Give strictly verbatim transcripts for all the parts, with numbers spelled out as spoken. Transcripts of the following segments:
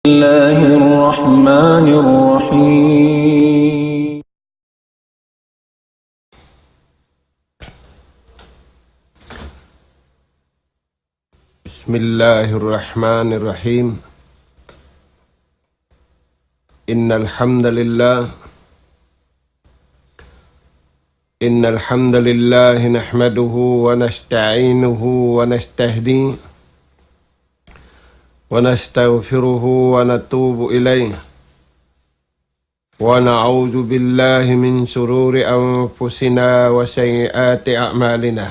الله الرحمن الرحيم. بسم الله الرحمن الرحيم. إن الحمد لله، إن الحمد لله نحمده ونستعينه ونستهديه ونستغفره ونتوب إليه، ونعوذ بالله من شرور أنفسنا وسيئات أعمالنا.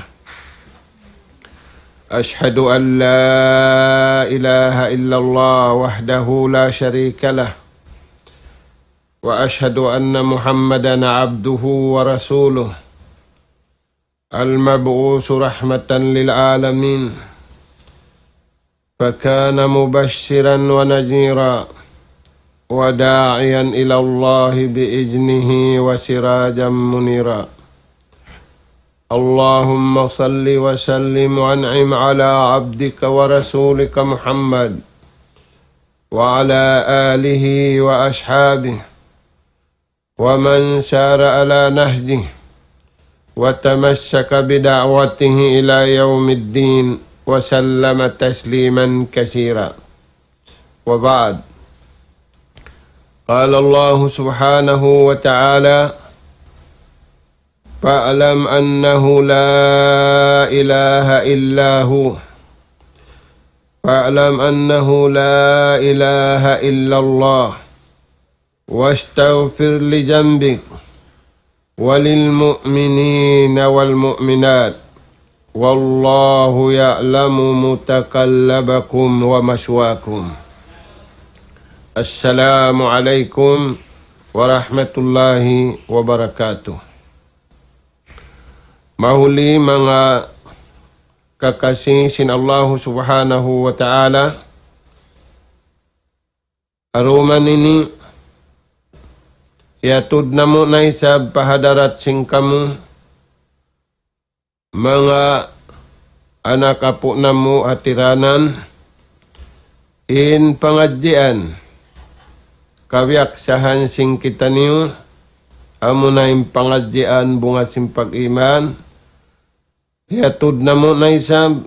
أشهد أن لا إله إلا الله وحده لا شريك له، وأشهد أن محمدا عبده ورسوله، المبعوث رحمة للعالمين، فكان مبشرا ونذيرا وداعيا إلى الله بإذنه وسراجا منيرا. اللهم صل وسلم وأنعم على عبدك ورسولك محمد وعلى آله وأصحابه ومن سار على نهجه وتمسك بدعوته إلى يوم الدين وسلم تسليما كثيرا. وبعد، قال الله سبحانه وتعالى: فاعلم أنه لا إله إلا هو، فاعلم أنه لا إله إلا الله، واستغفر لذنبك وللمؤمنين والمؤمنات، والله يعلم متقلبكم ومثواكم. السلام عليكم ورحمة الله وبركاته. Mahuli manga kakasi sin Allahu Subhanahu wa Ta'ala, aruman ini, hiyatud namu' na isab pa hadarat sin kamu, manga anak apu' namu' hatiranan, in pangadjian kabiyaksahan sin kitaniyu, amuna in pangadjian bunga sin pag-iman, hiyatud namu' na isab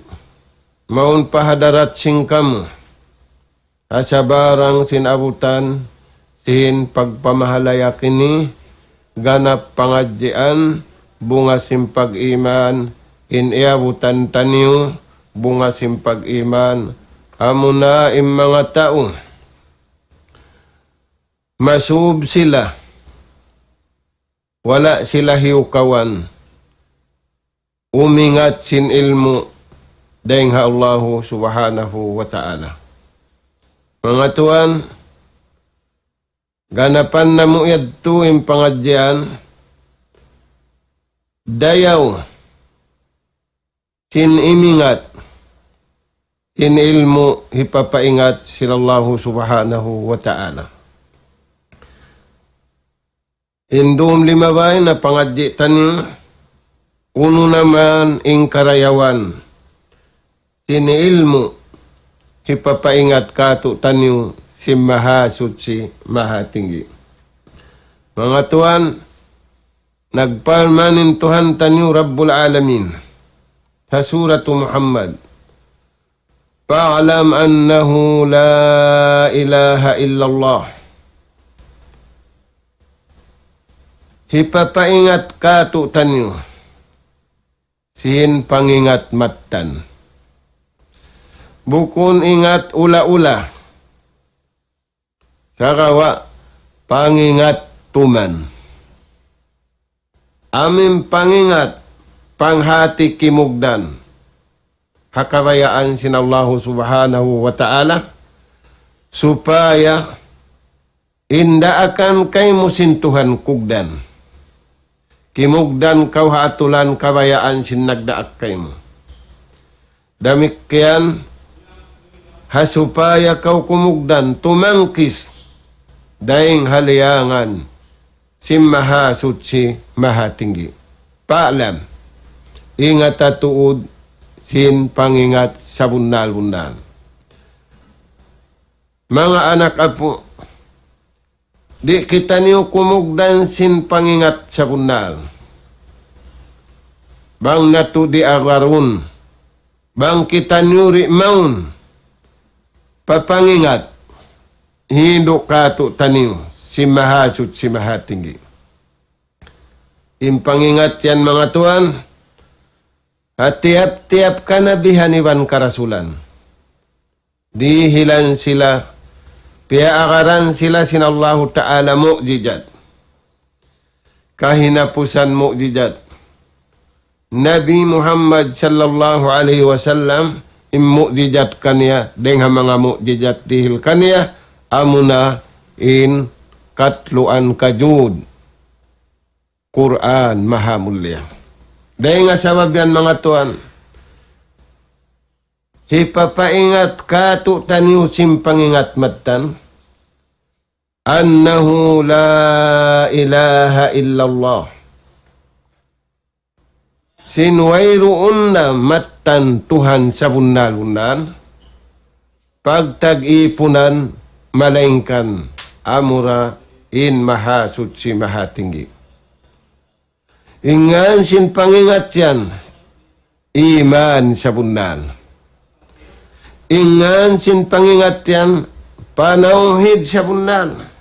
mawn pa hadarat sin kamu, ha sabarang sin abutan sin pagpamahalaya' ini, ganap pangadjian bunga sin pag-iman, in iyabutan taniyu bunga sin pag-iman, amuna in manga tau masub sila, wala' sila hiyukawan umingat sin ilmu' dayn ha Allahu Subhanahu wa Ta'ala. Manga tuwan, ganapan namu' yadtu in pangadjian, dayaw sin imingat sin ilmu' hipapaingat sin Allahu Subhanahu wa Ta'ala. In dum limabay na pangadji' taniyu, unu na man in karayawan sin ilmu' hipapaingat kātu'niyu sin Mahasuchi, Mahatinggi. Manga tuwan, nagparman in Tuhan taniyu Rabbul Alamin ha Suratu Muhammad, فاعلم أنه لا إله إلا الله. Hipapaingat kātu'niyu sin pangingat mattan. Bukun ingat ula-ula. Sagawa' pangingat tuman. Amu in pangingat panghati kimugdan ha kabayaan sin Allahu Subhanahu wa Ta'ala, supaya in daakan kaymu sin Tuhan kugdan. Kimugdan kaw ha atulan kabayaan sin nagdaak kaymu. Damikkiyan, ha supaya kaw kumugdan tumangkis dayn ha liyangan sin Mahasuchi, Mahatinggi. فاعلم, ingata tuud sin pangingat sabunnal-bunnal. Manga anak apu', di' kitaniyu kumugdan sin pangingat sabunnal. Bang natu' di' agarun, bang kitaniyu di' mawn pa pangingat, hindu' kātu'niyu sin Mahasuchi Mahatinggi. In pangingat yan, manga tuwan, ha tiyap-tiyap kanabihan iban karasulan, dihilan sila, piyaagaran sila sin Allahu Ta'ala mu'jizat. Kahinapusan mu'jizat. Nabi Muhammad sallallahu alayhi wasallam, in mu'jizat kaniya, dayng ha manga mu'jizat dihil kaniya, amuna in katluan kajud. Qur'an maha mulia. Dayng ha sabab yan, manga tuwan, hipapaingat kātu'niyu sin pangingat mattan, أنه لا إله إلا الله. Sin wayruun na mattan Tuhan sabunnal-bunnal pagtag-ipunan, malaingkan amura in Mahasuchi Mahatinggi. In ngān sin pangingat yan, iman sabunnal. In ngān sin pangingat yan, panawhid sabunnal.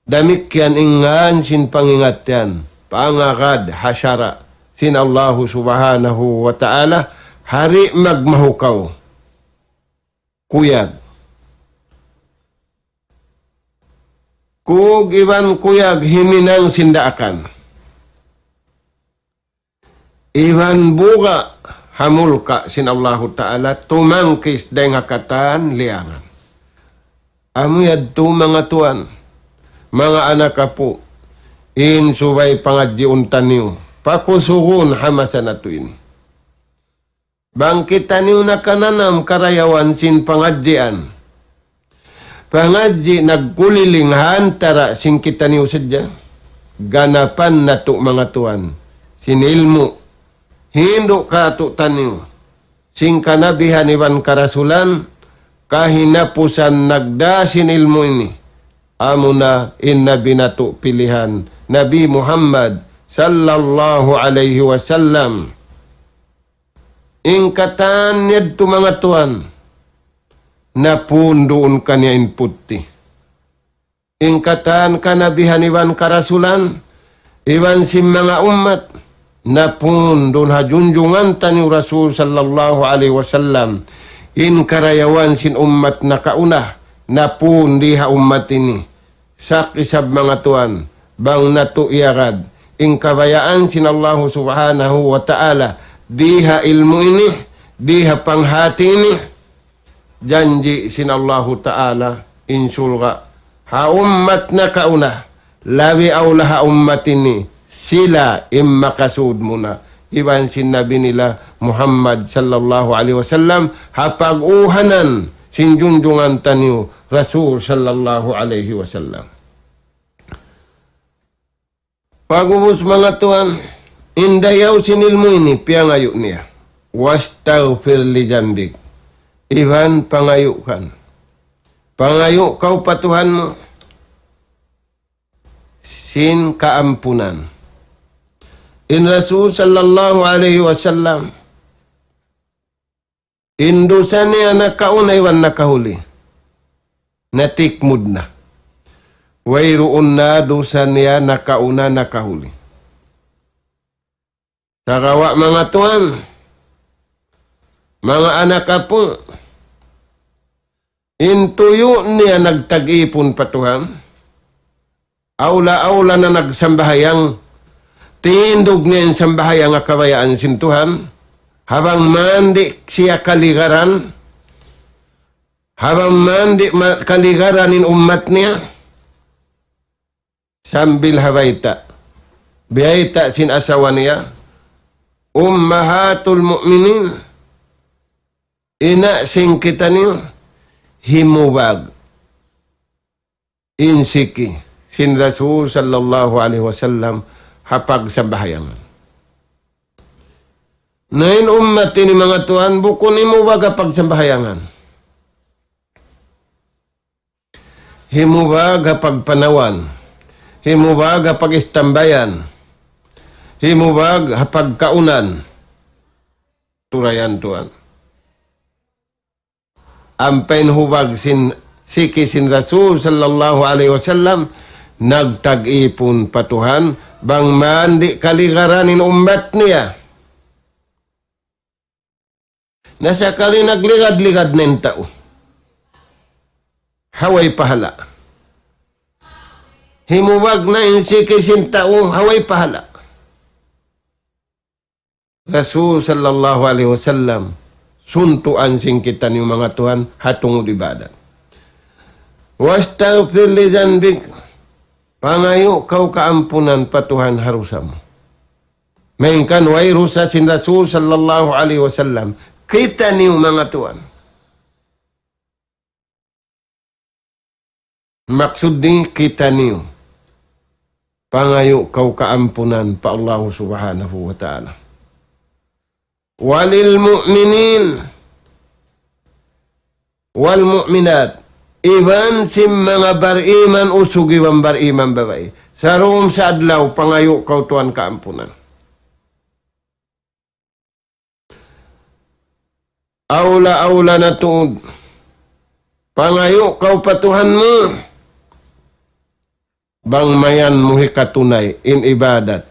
Damikkiyan in ngān sin pangingat yan, pangagad ha sara' sin Allahu Subhanahu wa Ta'ala, ha di' magmahukaw. Kuyag. Kug iban kuyag himinang sin daakan. Iban buga' ha mulka' sin Allahu Ta'ala, tumangkis dayng ha katan liyangan. Amu yadtu, manga tuwan, manga anak apu', in subay pangadjiun taniyu, pakusugun ha masa natu' ini. Bang kitaniyu nakananam karayawan sin pangadjian, pangadji' nagkuliling ha antara' sin kitaniyu sadja, ganapan natu', manga tuwan, sin ilmu', hindu' kātu'niyu sin kanabihan iban karasulan, kahinapusan nagdā sin ilmu' ini, amuna in Nabi natu' pilihan, Nabi Muhammad sallallahu alayhi wasallam. In katan yadtu, manga tuwan, napun duun kaniya in putti. In katan kanabihan iban karasulan, iban sin manga ummat, napun duun ha junjungan taniyu Rasul sallallahu alayhi wasallam. In karayawan sin ummat nakauna, napun di ha ummat ini. Sa' isab, manga tuwan, bang natu' iyagad in kabayaan sin Allahu Subhanahu wa Ta'ala, di ha ilmu' ini, di ha panghati ini, janji' sin Allahu Ta'ala in surga' ha ummat nakauna, labi awla ha ummat ini, sila in makasud muna iban sin Nabi nila Muhammad sallallahu alayhi wasallam, ha pag-uhanan sin junjungan taniyu Rasul sallallahu alayhi wasallam. Pag'ubus, manga tuwan, in dayaw sin ilmu' ini piyangayu' niya, واستغفر لذنبك. Iban pangayu' kan. Pangayu' kaw pa Tuhan mu sin kaampunan. In Rasul sallallahu alayhi wasallam, in dusa niya nakauna iban nakahuli, natikmud na. Wayruun na dusa niya nakauna nakahuli. Sagawa', manga tuwan, manga anak apu', in tuyu' niya nagtag-ipun pa Tuhan, awla-awla na nagsambahayang, tindug niya in sambahayang ha kabayaan sin Tuhan, ha bang man di' siya kaligaran, ha bang man di' ma-, kaligaran in ummat niya, sambil ha bayta'. Biyayta' sin asawa niya, Ummahatul Mu'minin, ina' sin kitaniyu, himubag in siki sin Rasul sallallahu alayhi wasallam ha pagsambahayangan. Na in ummat ini, manga tuwan, bukun himubag ha pagsambahayangan. Himubag ha pagpanawan. Himubag ha pag-istambayan. Himubag ha pagkaunan. Turayan tuwan. Ampa in hubag sin siki sin Rasul sallallahu alayhi wasallam, nagtag-ipun pa Tuhan, bang man di' kaligaran in ummat niya. Na sakali nagligad-ligad na in tau. Ha way pahala. Himubag na in siki sin tau, ha way pahala. Rasul sallallahu alayhi wasallam, suntuan sin kitaniyu manga tuwan, ha tungud ibadat. Wastaghfir li dhanbik, pangayu' kaw kaampunan pa Tuhan ha dusa mu. Malayngkan way dusa sin Rasul sallallahu alayhi wasallam, kitaniyu manga tuwan. Maksud di kitaniyu, pangayu' kaw kaampunan pa Allahu Subhanahu wa Ta'ala. Walil mu'minin wal mu'minat, iban sin manga bariman usug iban bariman babai. Sarum sa adlaw, pangayu' kaw tuwan kaampunan. Awla-awla na tuud. Pangayu' kaw pa Tuhan mu. Bang mayan mu hikatunay in ibadat.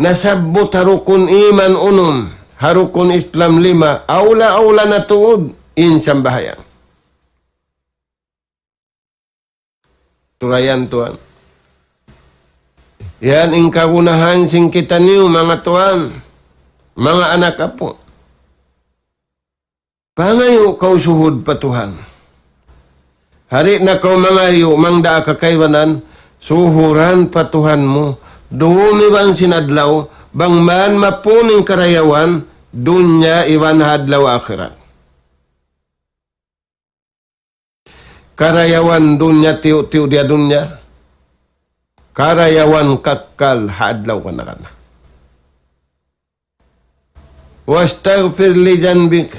Nasabbut ha rukun iman unum, ha rukun Islam lima, awla-awla na tuud in sambahayang. Turayan tuwan. Yan in kagunahan sin kitaniyu, manga tuwan, manga anak apu'. Pangayu' kaw suhud pa Tuhan. Di' na kaw mangayu', mangdaa ka kaibanan, suhuran pa Tuhan mu, dum iban sin adlaw, bang man mapun in karayawan, dunya iban ha adlaw akhirat. Karayawan dunya tiyu'-tiyu' di ha dunya. Karayawan kakkal ha adlaw kana-kana. Wastaghfir li dhanbik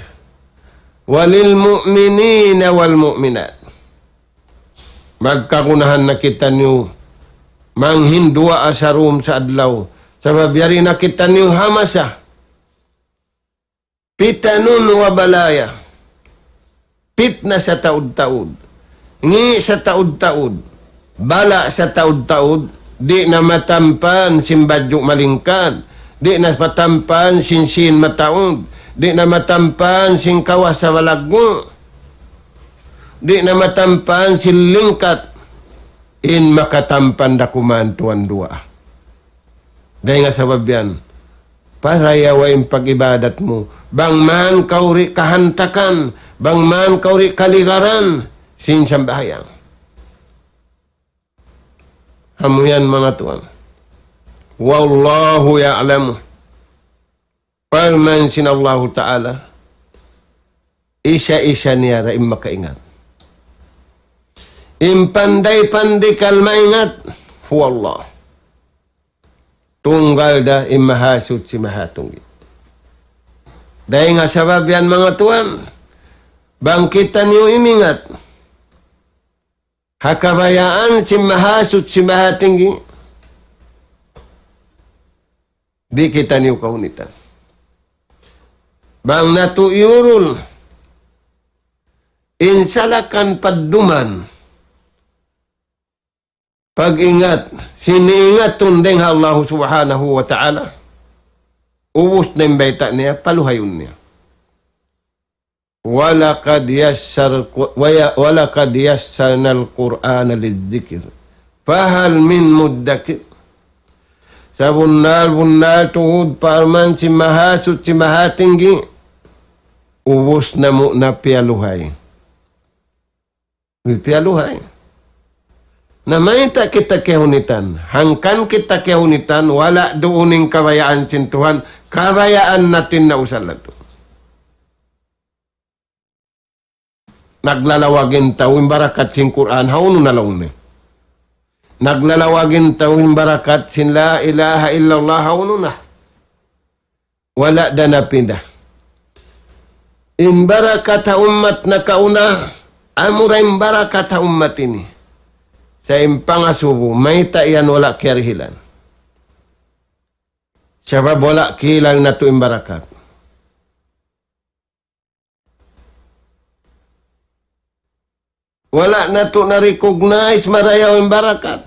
walil mu'minina wal mu'minat. Magkagunahan na kitaniyu manghinduwaa sarum sa adlaw. Sabab yari na kitaniyu ha masa pitanun wa balaya. Pitna sataud-taud. Ngi' sataud-taud. Bala' sataud-taud. Di' na matampan sin badju' malingkat. Di' na matampan sin sīn mataud. Di' na matampan sin kawasa balaggu'. Di' na matampan sin lingkat. In makatampan da kuman tuwan duwaa. Dayn ha sabab yan, parayawa in pag-ibadat mu. Bang man kaw di' kahantakan, bang man kaw di' kaligaran, sin sambahayang. Amu yan manga tuwan. Wallahu ya'lamu. Parman sin Allahu Ta'ala, isa-isa niya ra in makaingat. In panday-pandikal maingat, huwallah. Tunggal da in Mahasuchi Mahatinggi. Dayn ha sabab yan manga tuwan, bang kitaniyu imingat ha kabayaan sin Mahasuchi Mahatinggi, di' kitaniyu kahunitan. Bang natu' iyurul in salakan padduman, pag-ingat, sin iingatun dayn ha Allahu Subhanahu wa Ta'ala, ubus na in bayta' niya, paluhayun niya. وَلَقَدْ يَسَّرْ-، وَيَ-، وَلَقَدْ يَسَّرْنَا الْقُرْآنَ لِلذِّكْرِ فَهَلْ مِن مُّدَّكِرٍ. Sabunnal-bunnal tuud parman sin Mahasuchi Mahatinggi, ubus namu' na piyaluhay. Piyaluhay. Na mayta' kita kiyahunitan? Hangkan kita kiyahunitan, wala' duun in kabayaan sin Tuhan, kabayaan natin na usal natu'. Naglalawag in tau in barakat sin Qur'an, hawnu na laung niya. Naglalawag in tau in barakat sin la ilaha illallah, hawnu na. Wala' da napinda. In barakat ha ummat nakauna, Amura in barakat ha ummat ini. Sa' in pangasubu, mayta' yan wala' kiyarihilan. Sabab wala' kiyilal natu' in barakat. Wala' natu' na-recognize marayaw in barakat.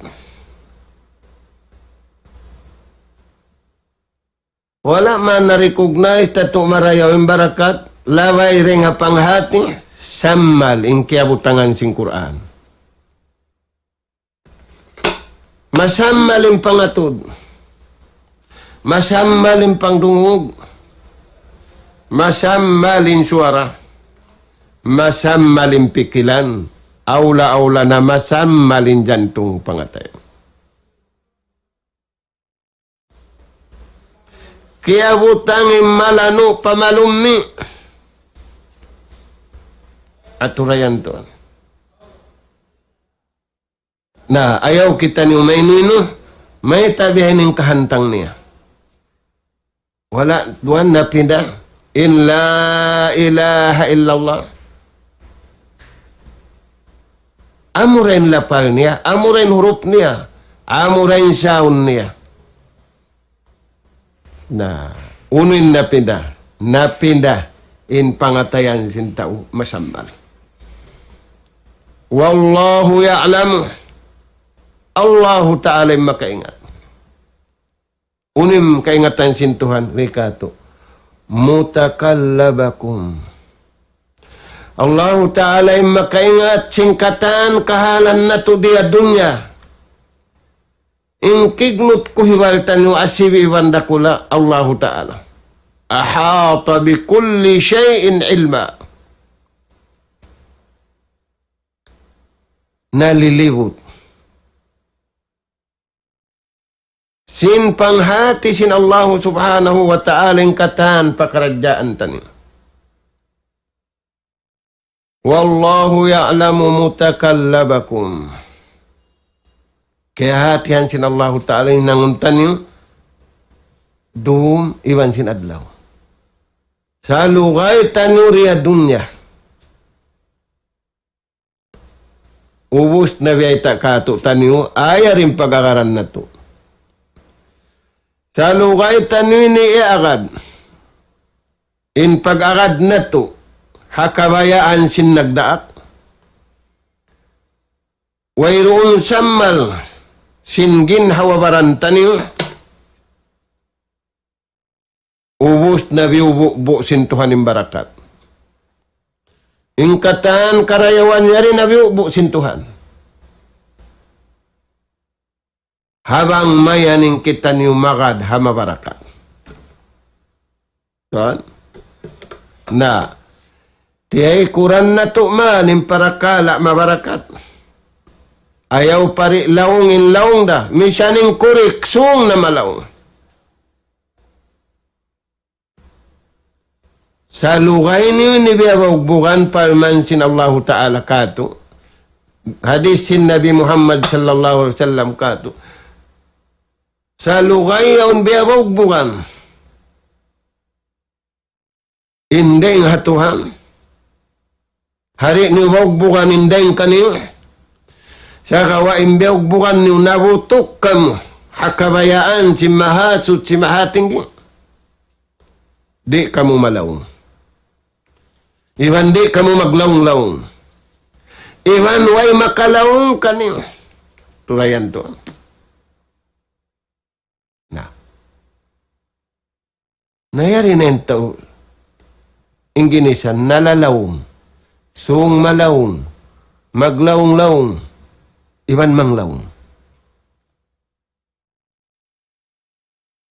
Wala' man na-recognize natu' marayaw in barakat, labay dayn ha panghati, sammal in kiyabutangan sin Qur'an. Masammal in pangatud. Masammal in pangdungug. Masammal in suwara. Masammal in pikilan. Awla-awla na masammal in jantung pangatayan. Kiyabutang in malanu' pa malummi'. Aturayan tuwan. Na, ayaw kitaniyu mainu-inu, mayta' biya' ini in kahantang niya. Wala' duwa napinda in la ilaha illallah. Amura in lapal niya, amura in hurup niya, amura in sound niya. Na, unu in napinda? Napinda in pangatayan sin tau masammal. والله يعلم. Allahu Ta'ala in makaingat. Unu in kaingatan sin Tuhan, ri katu'. متقلبكم. Allahu Ta'ala in makaingat sin katan kahalan natu' di ha dunya. In kignut kuhiwal taniyu asibi' iban dakula', Allahu Ta'ala. أحاط بكل شيء علما. Nalilibut sin panghati sin Allahu Subhanahu wa Ta'ala in katan pakaradjaan taniyu. والله يعلم متقلبكم. Kiyahatihan sin Allahu Ta'ala in hinangun taniyu dum iban sin adlaw. Salugay taniyu di ha dunya. Ubus na biyayta' katu' taniyu, ayaw in pag-agaran natu'. Salugay taniyu ini iagad. In pag-agad natu', ha kabayaan sin nagdaak. Wayruun sammal sin ginhawa-baran taniyu. Ubus na biyubu'-bu' sin Tuhan in barakat. In katan karayawan yari na biyubu' sin Tuhan. Habang mayan in kitaniyu magad ha mabarakat. Kan? Na, tiyaykuran natu' man in parakala' mabarakat. Ayaw pari laung in laung da. Misan in kurik sung na malaung. Salugay niyu ini biya' bugbugan parman sin Allahu Ta'ala katu'. Hadis sin Nabi Muhammad sallallahu alayhi wasallam katu'. Salugay yaun biya' bugbugan. In dayng ha Tuhan. Di' niyu bugbugan in dayng kaniyu. Sagawa' in biyugbugan niyu nabutuk kamu ha kabayaan sin Mahasuchi Mahatinggi. Di' kamu malaung. Iban di' kamu maglaung-laung. Iban way makalaung kaniyu. Tulayan tuwan. Na. Na yari na in tau in ginisan nalalaung, sung malaung, maglaung-laung, iban manglaung.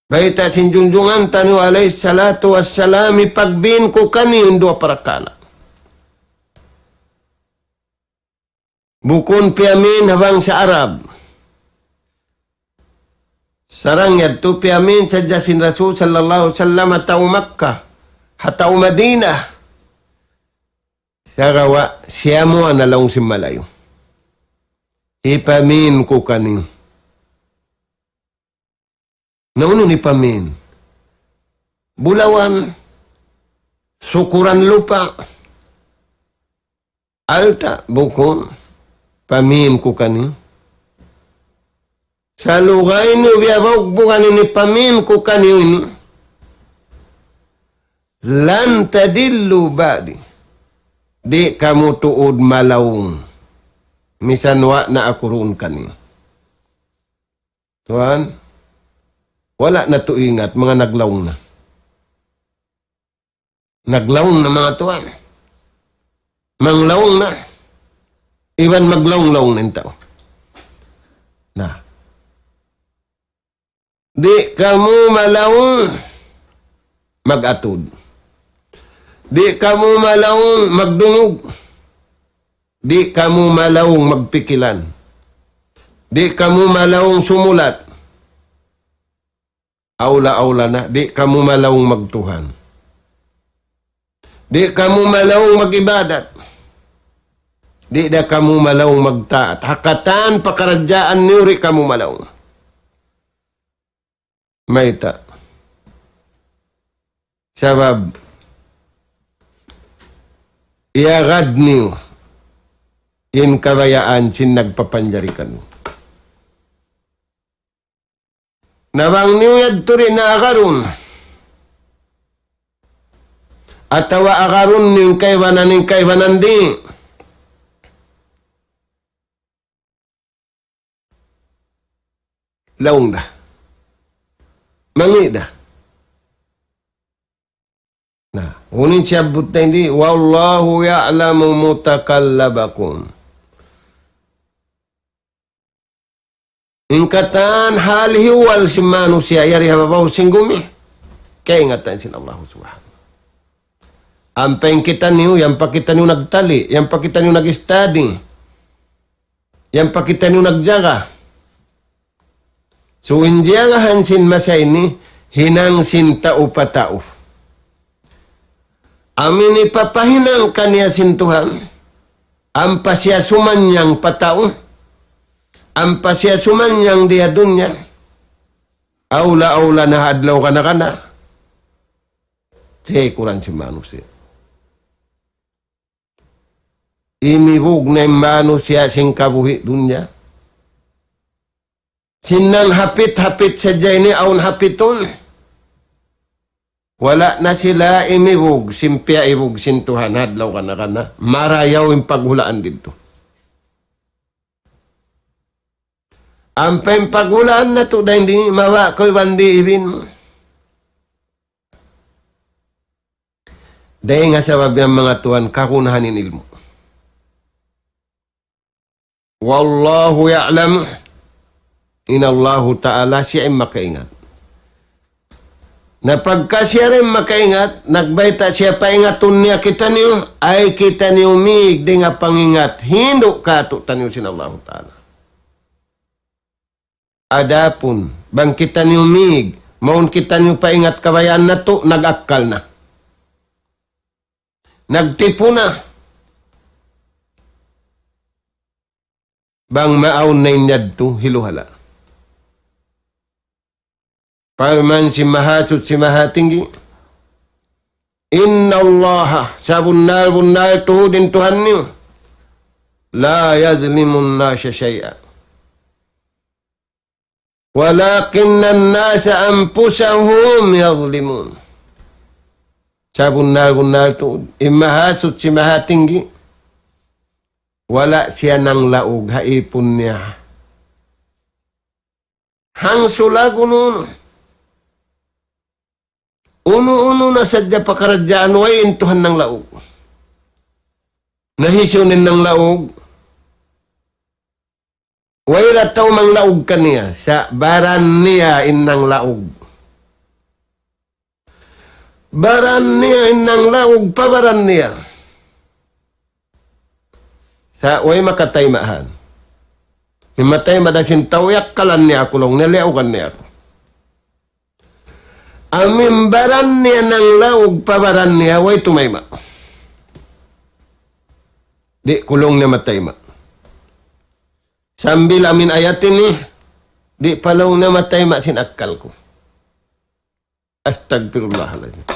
Bayta' sin junjungan taniyu alayhi salatu wassalam, ipagbin ku kaniyu in duwa parakala'. Bukun piyamin ha bangsa Arab. Sarang yadtu piyamin sadja sin Rasul sallallahu alayhi wasallam ha tau Makkah, ha tau Madinah. Sagawa' siya mu na laung sin malayu'. Ipamin ku kaniyu. Na unu in ipamin? Bulawan, sukuran lupa', Alta' bukun, pamīn ku kaniyu. Salugay niyu biya' bawg bukan ini pamīn ku kaniyu ini. لن تضلوا بعدي. Di' kamu tuud malaung. Misan wa' na aku duun kaniyu. Tuwan, wala' natu' ingat, manga naglaung na. Naglaung na manga tuwan. Manglaung na. Iban maglaung-laung na in tau. Na. Di' kamu malaung mag-atud. Di' kamu malaung magdungug. Di' kamu malaung magpikilan. Di' kamu malaung sumulat. Awla-awla na, di' kamu malaung magtuhan. Di' kamu malaung mag-ibadat. Di' da kamu malaung magtaat. Ha katan pakaradjaan niyu di' kamu malaung. Mayta'? Sabab, iyagad niyu in kabayaan sin nagpapanjari kaniyu. Na bang niyu yadtu di' na agarun, atawa agarun niyu in kaibanan, in kaibanan di', laung da. Mangi' da. Na, unu in siyabbut niya di', والله يعلم متقلبكم. In katan hal ihwal sin manusiya' yari ha babaw sin gumi, kaingatan sin Allah Subhanahu. Ampa in kitaniyu, yan pa kitaniyu nagtali, yan pa kitaniyu nag-study, yan pa kitaniyu nagjaga. So, in jiyagahan sin masa ini, hinang sin tau pa tau. Amu in hipapahinang kaniya sin Tuhan, ampa siya sumanyang pa tau, ampa siya sumanyang di ha dunya, awla-awla na ha adlaw kana-kana, taykuran sin manusiya'. Imibug na in manusiya' sin kabuhi' dunya. Sin nanghapit-hapit sadja ini awn hapitun. Wala' na sila imibug sin piyaibug sin Tuhan ha adlaw kana-kana. Marayaw in paghulaan didtu. Ampa in paghulaan natu' dayn di, mawa' kaw iban di' ibin mu. Dayn ha sabab yan manga tuwan kagunahan in ilmu'. والله يعلم, in Allahu Ta'ala siya in makaingat. Na pagka siya da in makaingat, nagbayta' siya paingatun niya kitaniyu, ay kitaniyu mīg dayn ha pangingat, hindu' kātu'niyu sin Allahu Ta'ala. Adapun, bang kitaniyu mīg, mawn kitaniyu paingat kabayaan natu', nag-akkal na. Nagtipu na. Bang maawn na in yadtu, hiluhala'. Parman sin Mahasuchi Mahatinggi, إن الله, sabunnal-bunnal tuud in Tuhan niyu, لا يظلم الناس شيئا ولكن الناس أنفسهم يظلمون. Sabunnal-bunnal tuud, in Mahasuchi Mahatinggi, wala' siya nanglaug ha ipun niya. Hangsulag unu-unu. Unu-unu na sadja pakaradjaan, way in Tuhan nanglaug. Na hisiyu in nanglaug? Way da tau manglaug kaniya, sa' baran niya in nanglaug. Baran niya in nanglaug pa baran niya. Sa' way makatayma' han. In matayma' da sin tau, iyakkalan niya aku laung niya, liyaugan niya aku. Amu in baran niya nanglaug pa baran niya, way tumayma'. Di' ku laung niya matayma'. Sambil amu in ayat ini, di' pa laung niya matayma' sin akkal ku. Astagfirullahalazim.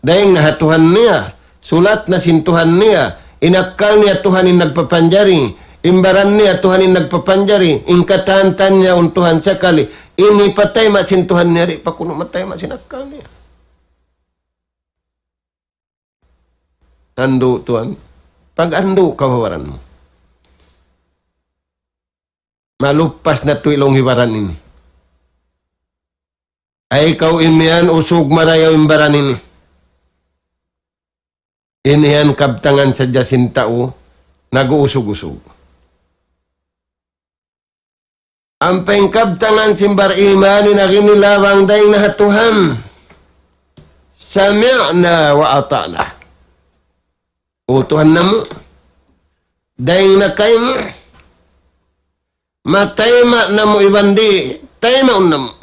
Dayn na ha Tuhan niya, sulat na sin Tuhan niya, In akkal niya Tuhan in nagpapanjari. In baran niya Tuhan in nagpapanjari. In katan-katan niya un Tuhan sakali. In hipatayma' sin Tuhan niya, di' pa kunu' matayma' sin akkal niya. Andu' tuwan. Pag-andu' kaw ha baran mu. Maluppas na tuud in laung hi baran ini. Ay kaw imiyan usug marayaw in baran ini. In yan kabtangan sadja sin tau nag-uusug-usug. Ampa in kabtangan sin bar-iman in agi nila bang dayn na ha Tuhan. سمعنا وأطعنا. O Tuhan namu', dayn na kaymu, matayma' namu' iban di', taymaun namu'.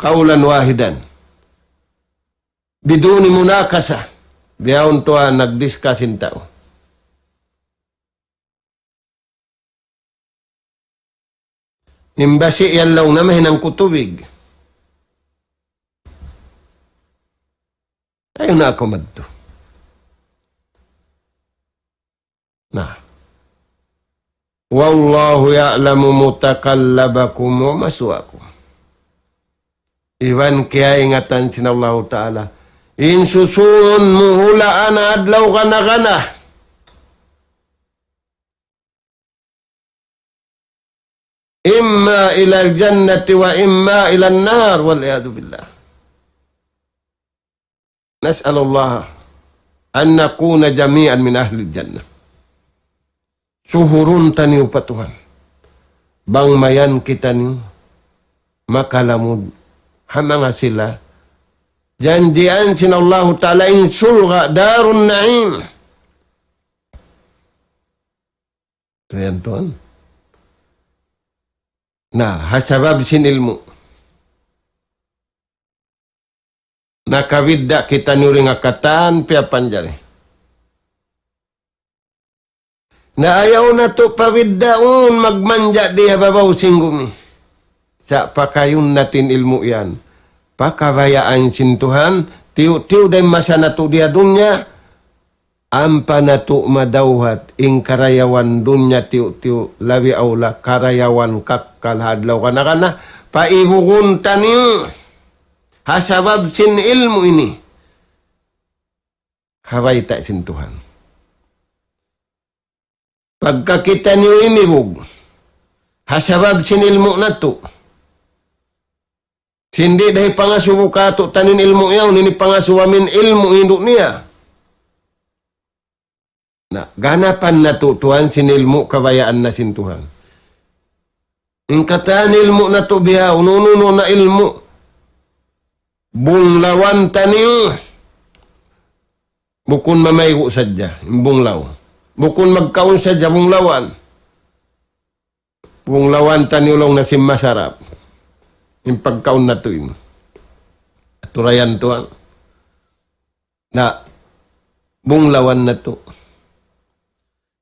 قولا واحدا بدون مناقشة. Bihaun tuud nag-discuss in tau. In basi' yan laung na mahinang ku tubig. Ayaw na aku madtu. Na. والله يعلم متقلبكم ومثواكم. Iban kiyaingatan sin Allahu Ta'ala in susungun mu hulaan adlaw kana-kana. إما إلى الجنة وإما إلى النار والعياذ بالله. نسأل الله أن نكون جميعا من أهل الجنة. Suhurun taniyu pa Tuhan. Bang mayan kitaniyu makalamud ha manga sila janjian sin Allahu Ta'ala in surga' Darun Na'im. Yan tuwan. Na, ha sabab sin ilmu'. Nakabidda' kitaniyu dayn ha katan piyapanjari. Na ayaw natu' pabiddaun magmanja' di ha babaw sin gumi. Sa' pakayun natu' in ilmu' yan. Pakabayaan sin Tuhan, tiyu'-tiyu' da in masa natu' di ha dunya, ampa natu' madawhat in karayawan dunya tiyu'-tiyu', labi awla karayawan kakkal ha adlaw kana-kana, paibugun taniyu ha sabab sin ilmu' ini. Ha bayta' sin Tuhan. Pagka kitaniyu imibug ha sabab sin ilmu' natu'. Sin di' da hipangasubu kātu'niyu in ilmu' yaun, ini pangasubu amin ilmu' hindu' niya. Na, ganapan natu' tuwan sin ilmu' kabayaan na sin Tuhan. In katan ilmu' natu' biya' unu-unu na ilmu'. Bunglawan taniyu. Bukun mamaygu' sadja, in bunglaw. Bukun magkaun sadja bunglawan. Bunglawan taniyu laung na sin masarap. In pagkaun natu' ini. Aturayan tuwan. Na, bunglawan natu'.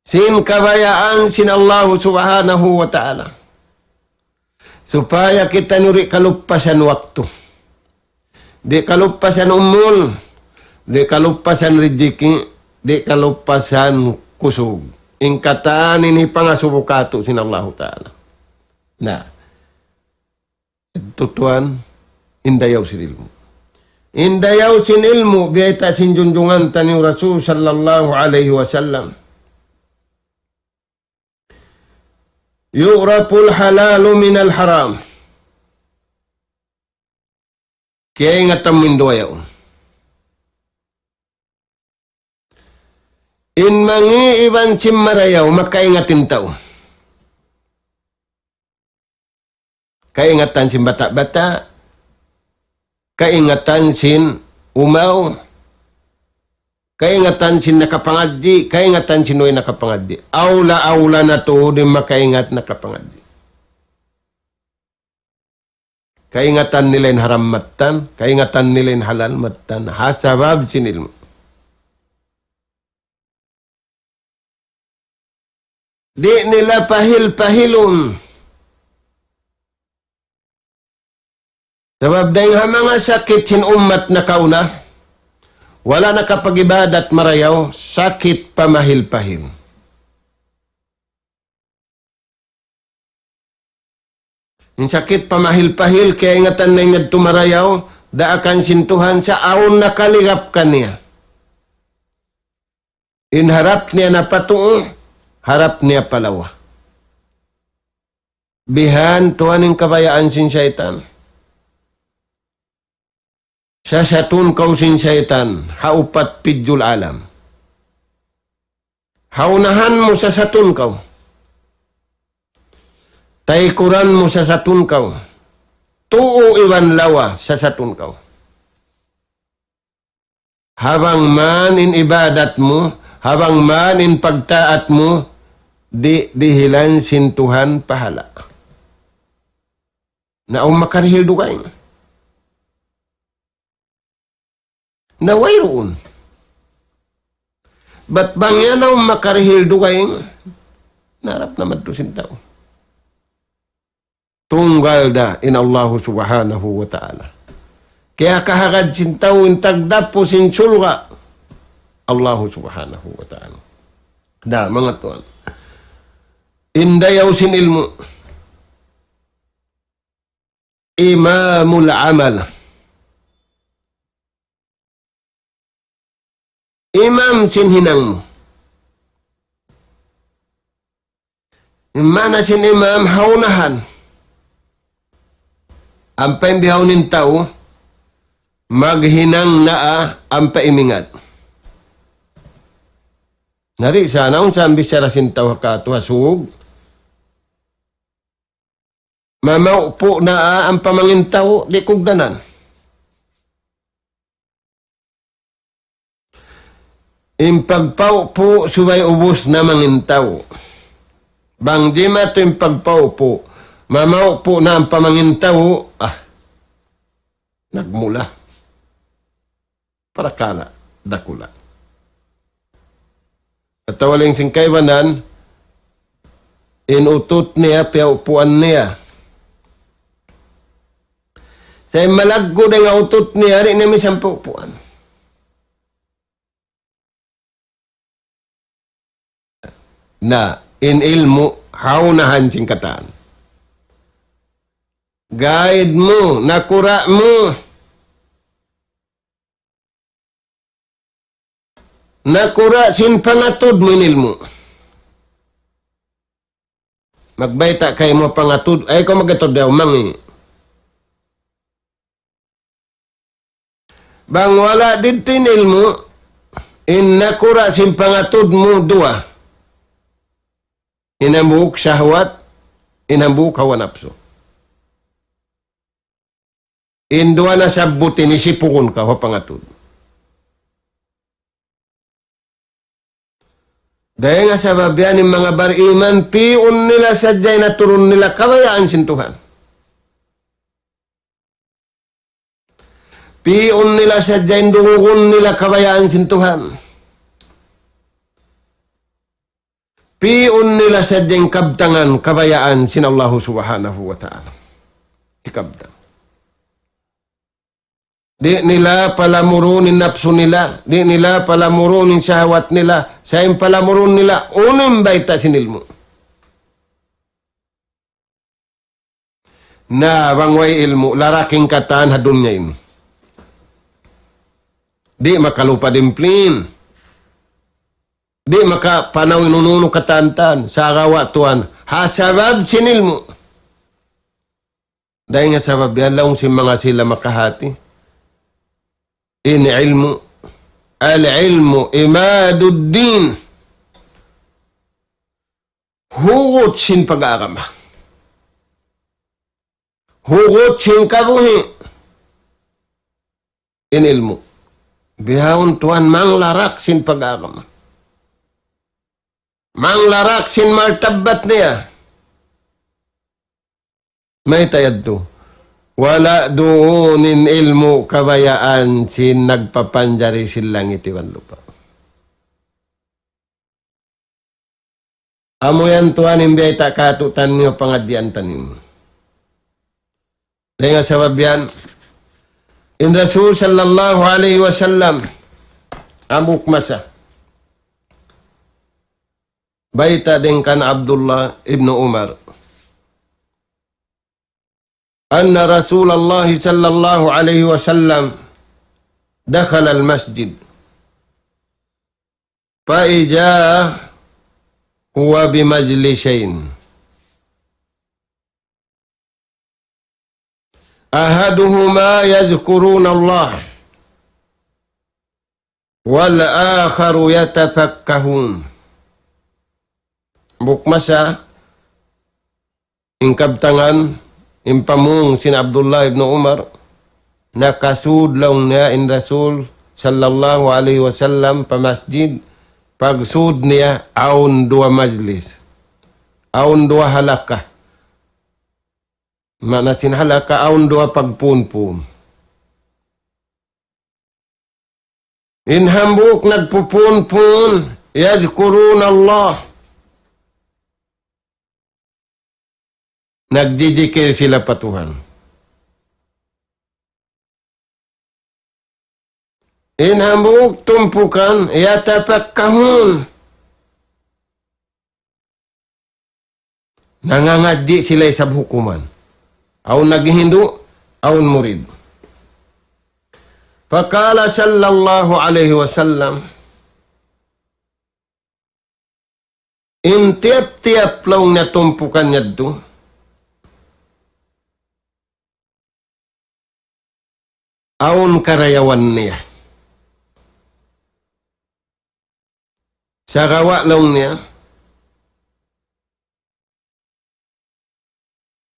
Sin kabayaan sin Allahu Subhanahu wa Ta'ala. Supaya kitaniyu di' kaluppasan waktu. Di' kaluppasan umul. Di' kaluppasan rijiki'. Di' kaluppasan kusug. In katan ini pangasubu kātu' sin Allahu Ta'ala. Na. Tutuan, in dayaw sin ilmu'. In dayaw sin ilmu', biyayta' sin junjungan taniyu Rasul sallallahu alayhi wasallam. يعرف الحلال من الحرام. Kiyaingatan mu in duwa yaun. In mangi' iban sin marayaw, makaingat in tau. Kaingatan sin bata'-bata', kaingatan sin umaw, kaingatan sin nakapangadji', kaingatan sin way nakapangadji'. Awla-awla na tuud in makaingat nakapangadji'. Kaingatan nila in haram mattan, kaingatan nila in halal mattan, ha sabab sin ilmu'. Di' nila pahil-pahilun. Sabab dayng ha manga sakit sin ummat nakauna, Wala' nakapag-ibadat marayaw, sakit pamahil-pahil. In sakit pamahil-pahil, kaingatan na in yadtu marayaw, daakan sin Tuhan, sa' awn nakaligap kaniya. In harap niya na pa tuu, harap niya pa lawa. Bihan tuwan in kabayaan sin saytan. Sasatun kaw sin saytan, ha upat pidjul alam. Ha unahan mu sasatun kaw. Taykuran mu sasatun kaw. Tuu iban lawa sasatun kaw. Habang man in ibadat mu, habang man in pagtaat mu, di' dihilan sin Tuhan pahala. Na awn makarihil dugaing. Na wayruun. Bat bang yan awn makarihil dugaing, na harap na madtu sin tau. Tunggal da in Allahu Subhanahu wa Ta'ala. Kaya kahagad sin tau in tagdapu sin surga', Allahu Subhanahu wa Ta'ala. Da, manga tuwan. In dayaw sin ilmu'. Imamul amal. Imam sin hinang mu. In maana sin imam, ha unahan. Ampa in bihaun in tau, maghinang naa ampa imingat. Na di' sa, naun sa in bichara sin tau ha katu' ha sug. Mamaupu' naa ampa mangin tau, di' kugdanan. In pagpaupu' subay ubus na mangin tau. Bang di' matu in pagpaupu', mamaupu' na ampa mangin tau, ah, nagmula. Parakala' dakula'. Atawa laung sin kaibanan, in utut niya, piyaupuan niya. Sa' in malaggu' dayn ha utut niya, di' niya misan paupuan. Na, in ilmu', ha unahan sin katan. Guide mu, nakura' mu. Nakura' sin pangatud mu in ilmu'. Magbayta' kaymu pangatud, ay kaw magatud daw mangi'. Bang wala' didtu in ilmu', in nakura' sin pangatud mu duwa. In hambuuk shahwat, in hambuuk hawa napsu. In duwa nasabbut ini sipugun kaw ha pangatud. Dayn ha sabab yan in manga bariman, pi'un nila sadja in aturun nila kabayaan sin Tuhan. Pi'un nila sadja in dungugun nila kabayaan sin Tuhan. Pi'un nila sadja in kabtangan kabayaan sin Allahu Subhanahu wa Ta'ala. Hikabtang. Di' nila palamurun in napsu nila, di' nila palamurun in shahwat nila, sa' in palamurun nila, unu in bayta' sin ilmu'. Na bang way ilmu', larak in katan ha dunya ini. Di' makalupa dimplin. Di' makapanaw in unu-unu katan-katan. Sagawa' tuwan. Ha sabab sin ilmu'. Dayn ha sabab yan laung sin manga sila makahati. In ilmu'. Al-ilmu imaduddin. Hugut sin pag-agama. Hugut sin kabuhi'. In ilmu'. Bihaun tuwan manglarak sin pag-agama. Manglarak sin martabbat niya. Mayta' yadtu? Wala' duun in ilmu' kabayaan sin nagpapanjari sin langit iban lupa'. Amu yan tuwan in biyayta' kātu'niyu pangadjian taniyu. Dayn ha sabab yan, in Rasul sallallahu alayhi wasallam, Hambuuk masa. Bayta' dayn kan Abdullah ibn Umar. أن رسول الله صلى الله عليه وسلم دخل المسجد فإذا هو بمجلسين أحدهما يذكرون الله والآخر يتفكهون. Hambuuk masa, in kabtangan, in pamung sin Abdullah ibn Umar, nakasud laung niya in Rasul sallallahu alayhi wasallam pa masjid, pagsud niya awn duwa majlis, awn duwa halaka. Maana sin halaka, awn duwa pagpunpun. In hambuuk nagpupunpun, يذكرون الله. Nagjijikil sila pa Tuhan. In hambuuk tumpukan, يتفكهون. Nangangadji' sila isab hukuman. Awn naghihindu', awn murid. فقال صلى الله عليه وسلم, in tiyap-tiyap laung niya tumpukan yadtu, awn karayawan niya. Sagawa' laung niya,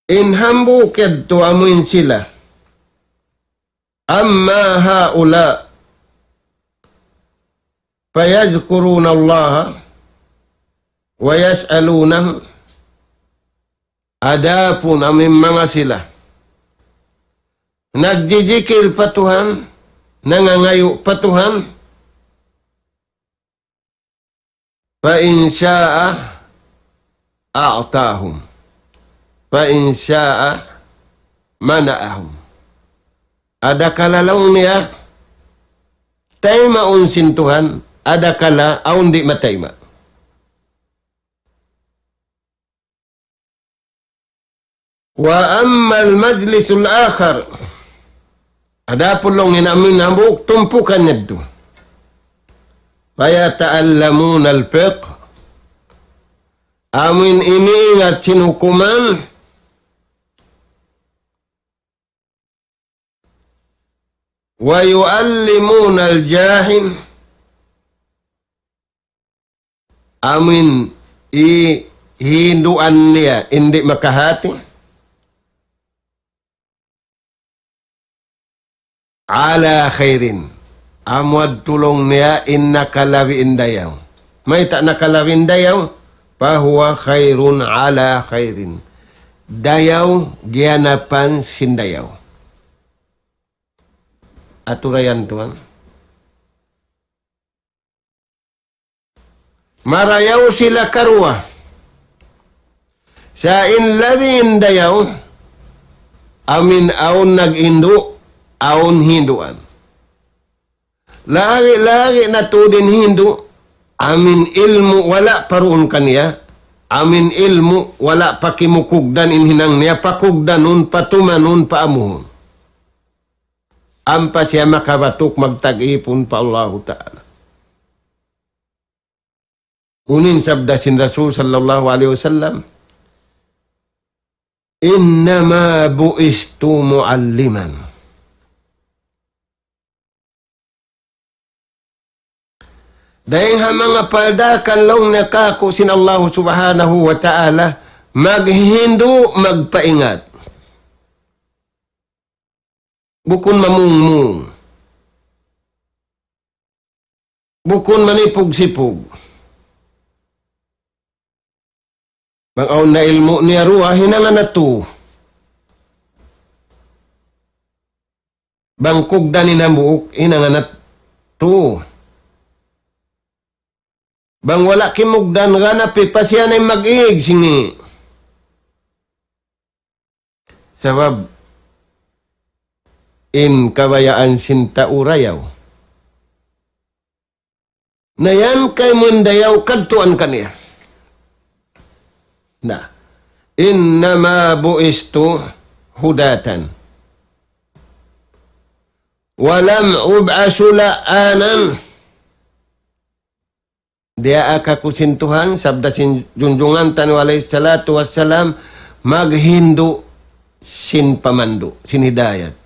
in hambuuk yadtu amuin sila, أما هؤلاء فيذكرون الله ويسألونه. Adapun amuin manga sila nagjijikil pa Tuhan, nangangayu' pa Tuhan, فإن شاء أعطاهم وإن شاء منعهم. Adakala laung niya, taymaun sin Tuhan, adakala awn di' matayma'. وأما المجلس الآخر, adapun laung niya amuin hambuuk tumpukan yadtu, فيتعلمون الفقه, amuin imiingat sin hukuman, ويعلمون الجاهل, amuin hihinduan niya in di' makahati. على خير, amu yadtu laung niya in nakalabi in dayaw. Mayta' nakalabi in dayaw? فهو خير على خير. Dayaw giyanapan sin dayaw. Aturayan tuwan. Marayaw sila karuwa. Sa' in labi in dayaw, amuin awn naghindu', awn hinduan. Lagi'-lagi' na tuud in hindu', amuin ilmu' wala' pa duun kaniya, amuin ilmu' wala' pa kimukugdan in hinang niya, pakugdanun, patumanun, paamuhun. Ampa siya makabatuk magtag-ipun pa Allahu Ta'ala. Unu in sabda sin Rasul sallallahu alayhi wasallam, إنما بعثت معلما. Dayng ha manga pagdakan laung niya kāku' sin Allahu Subhanahu wa Ta'ala, maghindu', magpaingat. Bukun mamungmung. Bukun manipug-sipug. Bang awn na ilmu' niya duwa, hinangan na tū. Bang kugdan in hambuuk, hinangan na tū. Bang wala' kimugdan, ganapi pa siya na in mag-ig, singi'. Sabab in kabayaan sin tau rayaw. Na yan kaymu in dayaw kadtuan kaniya. Na, إنما بعثت هداة ولم أبعث لعانا. Diyaak aku sin Tuhan, sabda sin junjungan taniyu alayhi salatu wassalam, maghindu' sin pamandu', sin hidayat.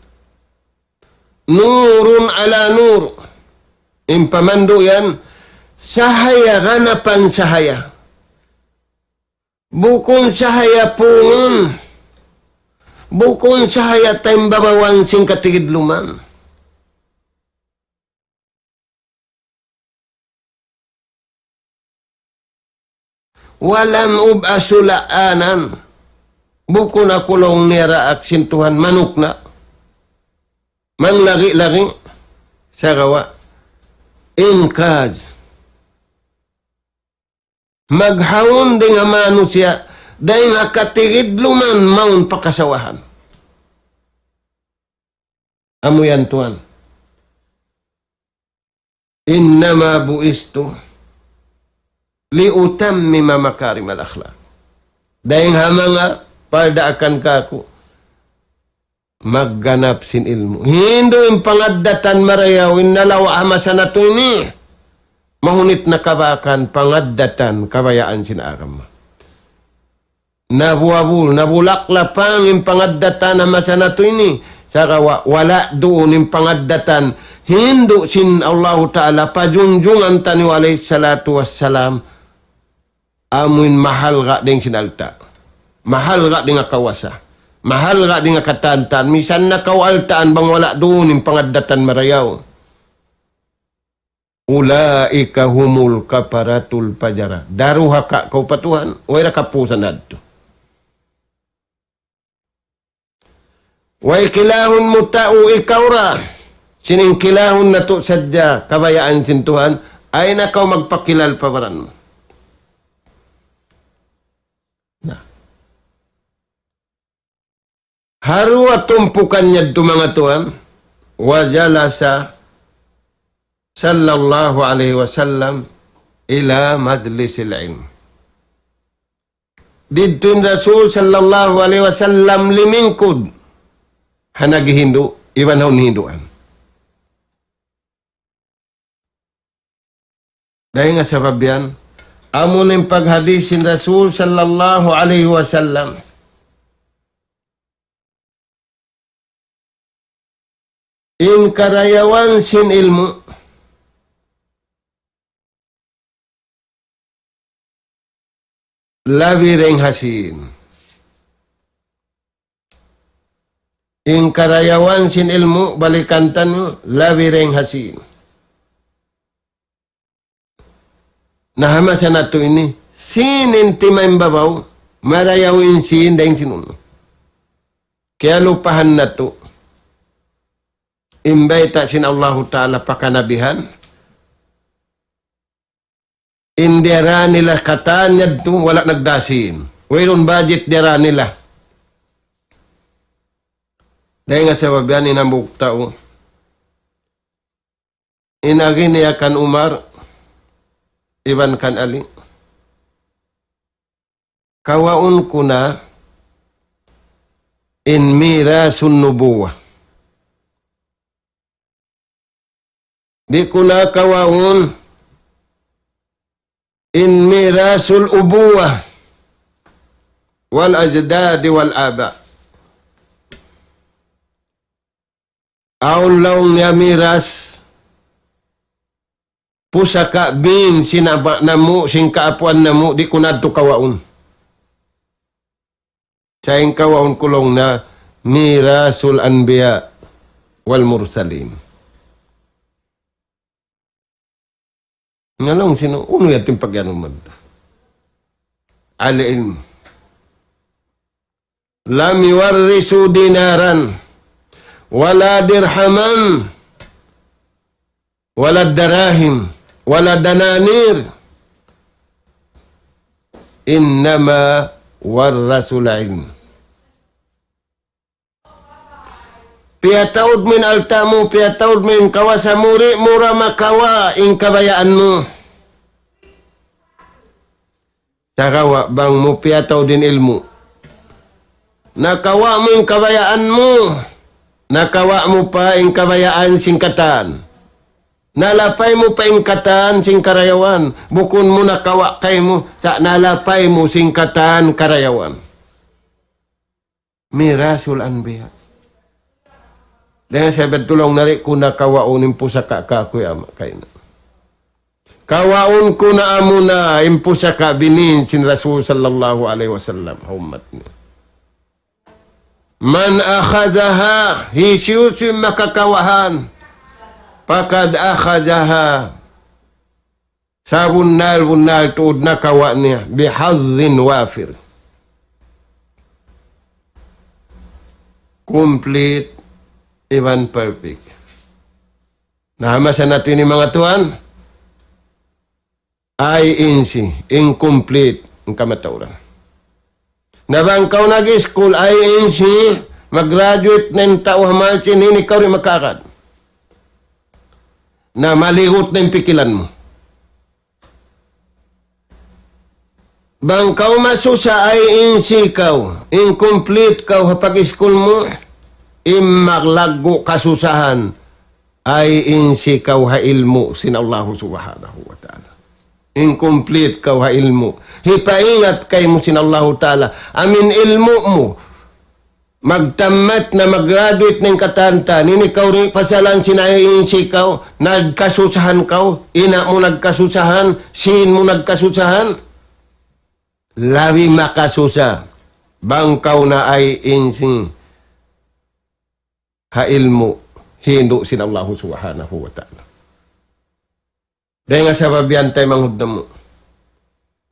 نور على نور. In pamandu' yan, sahaya ganapan sahaya. Bukun sahaya pungun. Bukun sahaya taimbabawan sin katigidluman. ولم أبعث لعانا. Bukun aku laung niya daak sin Tuhan manukna'. Manglagi-lagi. Sagawa'. Inqadh. Maghawun dayn ha manusiya', dayn ha katigidluman mawn pa kasawahan. Amu yan tuwan. إنما بعثت لأتمم مكارم الأخلاق. Dayn ha manga pardaakan kaku', magganap sin ilmu'. Hindu' in pangaddatan marayaw, in nalawa' ha masa natu' ini. Mahunit na kabakan pangaddatan kabayaan sin agama. Nabuwabul, nabulak lapang in pangaddatan ha masa natu' ini. Sagawa', wala' duun in pangaddatan hindu' sin Allahu Ta'ala pa junjungan taniyu alayhi salatu wassalam. Amuin mahalga' dayn sin alta'. Mahalga' dayn ha kawasa. Mahalga' dayn ha katantan. Misan na kaw altaan bang wala' duun in pangaddatan marayaw. أولئك هم الكفرة الفجرة. Daruhaka kaw pa Tuhan. Way da kapusan adtu. Way kilahun mu tau ikaw ra. Sin in kilahun natu' sadja kabayaan sin Tuhan, ayaw na kaw magpakilal pa baran mu. Na. Ha duwa tumpukan niya yadtu manga tuwan, وجلس صلى الله عليه وسلم إلى مجلس العلم. Didtu in Rasul sallallahu alayhi wasallam limingkud ha naghihindu', iban ha unu hinduan. Dayn ha sabab yan, amu in paghadis sin Rasul sallallahu alayhi wasallam. In karayawan sin ilmu', labi dayn ha sīn. In karayawan sin ilmu', balikan taniyu, labi dayn ha sīn. Na ha masa natu' ini, sīn in timaimbabaw, marayaw in sīn dayn sin unu. Kiyalupahan natu'. In bayta' sin Allahu Ta'ala pa kanabihan. In diyarā nila katan yadtu wala' nagdā sīn. Wayruun budget diyarā nila. Dayn ha sabab yan in hambuuk tau. In agi niya kan Umar iban kan Ali. Kawaun ku na in mirasun nubuwah. Di' ku na kawaun in mirasul ubuwah wal ajdad wal aba. Awn laung niya miras, pusaka' bīn sin ama' namu', sin kaapuan namu', di' ku na yadtu kawaun. Sa' in kawaun ku laung niya mirasul anbiya wal mursalin. Na laung sin unu, unu yadtu in pag-iyanun mu? Al-ilm. لم يورثوا دينارا ولا درهما ولا دراهم ولا دنانير إنما ورثوا العلم. Piyataud mu in alta' mu, piyataud mu in kawasa mu, di' mu ra makawa' in kabayaan mu. Sagawa' bang mu piyataud in ilmu', nakawa' mu in kabayaan mu, nakawa' mu pa in kabayaan sin katan. Nalapay mu pa in katan sin karayawan. Bukun mu nakawa' kaymu, sa' nalapay mu sin katan karayawan. Mirasul anbiya. Dayn ha sabab tulung nari ku na kawaun in pusaka' kaku' ya ama' kayna. Kawaun ku na amuna in pusaka' binin sin Rasul sallallahu alayhi wasallam ha ummat niya. من أخذها, hisiyu-siyu in makakawa' yan, فقد أخذها, sabunnal-bunnal tuud nakawa' niya, بحظ وافر. Complete, even perfect. Na, masa natu' ini manga tuwan, I N C, incomplete, in kamatauran. Na bang kaw nag-school, I N C, mag-graduate na in tau ha March, ini kaw di' makaagad. Na maligut na in pikilan mu. Bang kaw masusa, I N C kaw, incomplete kaw ha pag-school mu, in maglaggu' kasusahan, I N C kaw ha ilmu' sin Allahu Subhanahu wa Ta'ala. Incomplete kaw ha ilmu'. Hipaingat kaymu sin Allahu Ta'ala. Amin ilmu' mu. Magtammat na, mag-graduate na in katan ta. Ini kaw di' pasalan sin I N C kaw. Nagkasusahan kaw. Ina' mu nagkasusahan. Sin mu nagkasusahan. Labi makasusa. Bang kaw na I N C ha ilmu', hindu' sin Allahu Subhanahu wa Ta'ala. Dayn ha sabab yan taymanghud namu'.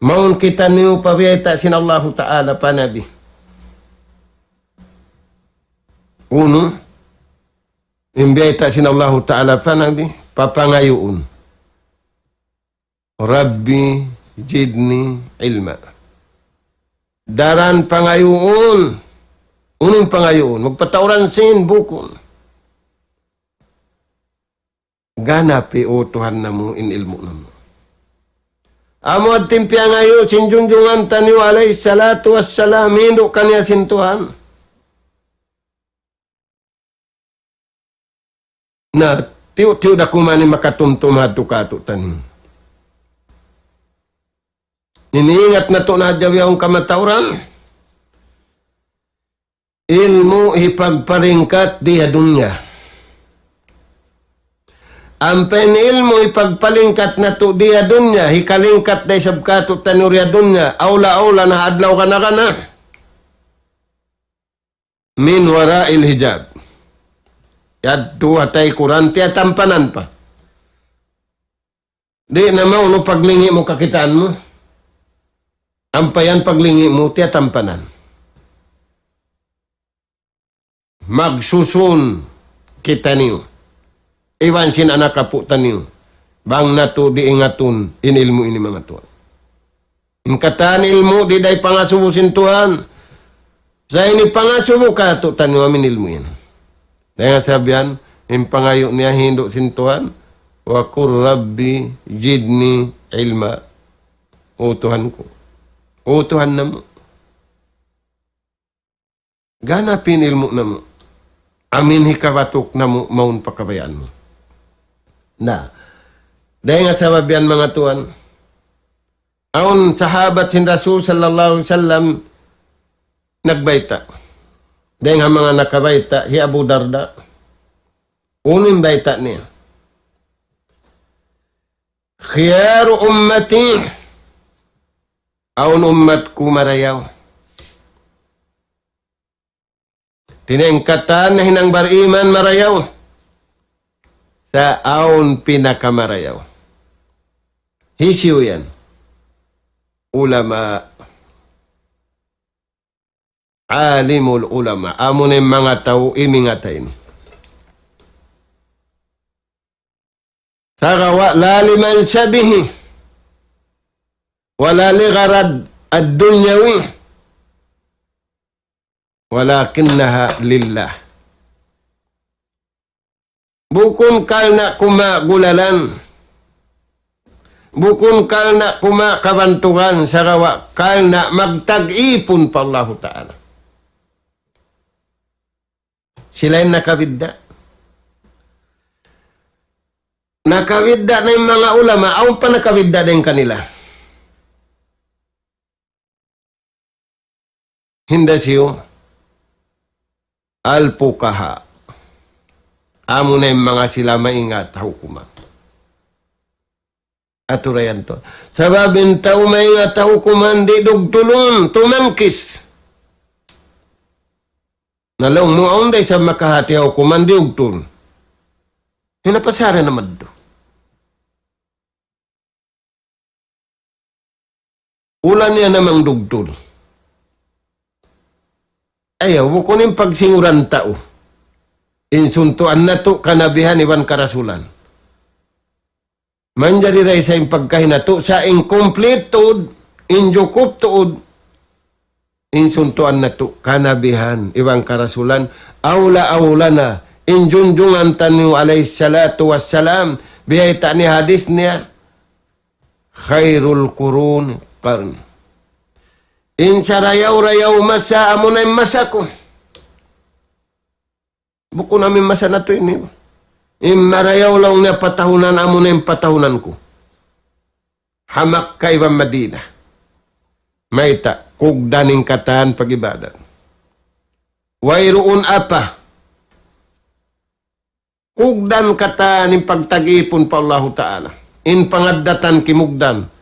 Mawn kitaniyu pa biyayta' sin Allahu Ta'ala pa Nabi. Unu, in biyayta' sin Allahu Ta'ala pa Nabi, papangayuun. رب زدني علما. Daran pangayuun. Unu in pangayuun? Magpatauran sin bukun. Ganapi, O Tuhan namu', in ilmu' namu'. Amu yadtu in piyangayu' sin junjungan taniyu alayhi salatu wassalam, hindu' kaniya sin Tuhan. Na, tiyu'-tiyu' da kuman in makatumtum hadtu kātu'niyu. Ini ingat natu' na hadja bihaun kamatauran. Ilmu' hipagpalingkat di ha dunya. Ampa in ilmu' hipagpalingkat natu' di ha dunya, hikalingkat da isab kātu'niyu di ha dunya, awla-awla na ha adlaw kana-kana. من وراء الحجاب. Yadtu ha taykuran, tiyatampanan pa. Di' na maunu paglingi' mu kakitaan mu. Ampa yan paglingi' mu, tiyatampanan. Magsusun kitaniyu. Iban sin anak apu' taniyu. Bang natu' di' ingatun in ilmu' ini manga tuwan. In katan ilmu' di' da hipangasubu sin Tuhan. Sa' ini pangasubu kātu'niyu amin ilmu' yan. Dayn ha sabab yan, in pangayu' niya hindu' sin Tuhan, وقل رب زدني علما. O Tuhan ku. O Tuhan namu'. Ganapi in ilmu' namu'. Amin hikabatuk namu' mawn pa kabayaan mu. Na, dayn ha sabab yan manga tuwan, awn sahabat sin Rasul sallallahu alayhi wasallam nagbayta'. Dayn ha manga nakabayta' hi Abu Darda. Unu in bayta' niya? خيار أمتي, awn ummat ku marayaw. Hāti niya in katan nahinang bariman marayaw. Sa' awn pinakamarayaw. Hisiyu yan? Ulama. عالم العلماء. Amuna in manga tau imingat ha ini. Sagawa' لا لمنصبه ولا لغرض الدنيوي ولكنها لله. Bukun karna' kumagulalan. Bukun karna' kumawa' kabantugan, sagawa' karna' magtag-ipun pa Allahu Ta'ala. Sila in nakabidda'. Nakabidda' na in manga ulama, awn pa nakabidda' dayn kanila. Hinda siyu, al-fuqaha. Amuna in manga sila maingat ha hukuman. Atura yan tu. Sabab in tau maingat ha hukuman di' dugtulun, tumangkis. Na laung mu awn da isab makahati ha hukuman di' dugtul. Hinapasara na madtu. Ulan niya namang dugtul. Ayaw, bukun in pagsinguran tau. In suntuan natu' kanabihan iban karasulan. Manjari da isab in pagkahi natu', sa' in complete tuud, in jukup tuud, in suntuan natu', kanabihan, iban karasulan, awla-awla na, in junjungan taniyu alayhi salatu wassalam, biyayta' niya hadis niya, khairul qurun qarni. In sarayaw-rayaw masa, amuna in masa ku. Bukun amu in masa natu' ini. In marayaw laung niya patahunan, amuna in patahunan ku. Ha Makkah iban Madinah. Mayta', kugdan in katan pag-ibadat. Wayruun apa. Kugdan katan in pagtag-ipun pa Allahu Ta'ala. In pangaddatan kimugdan.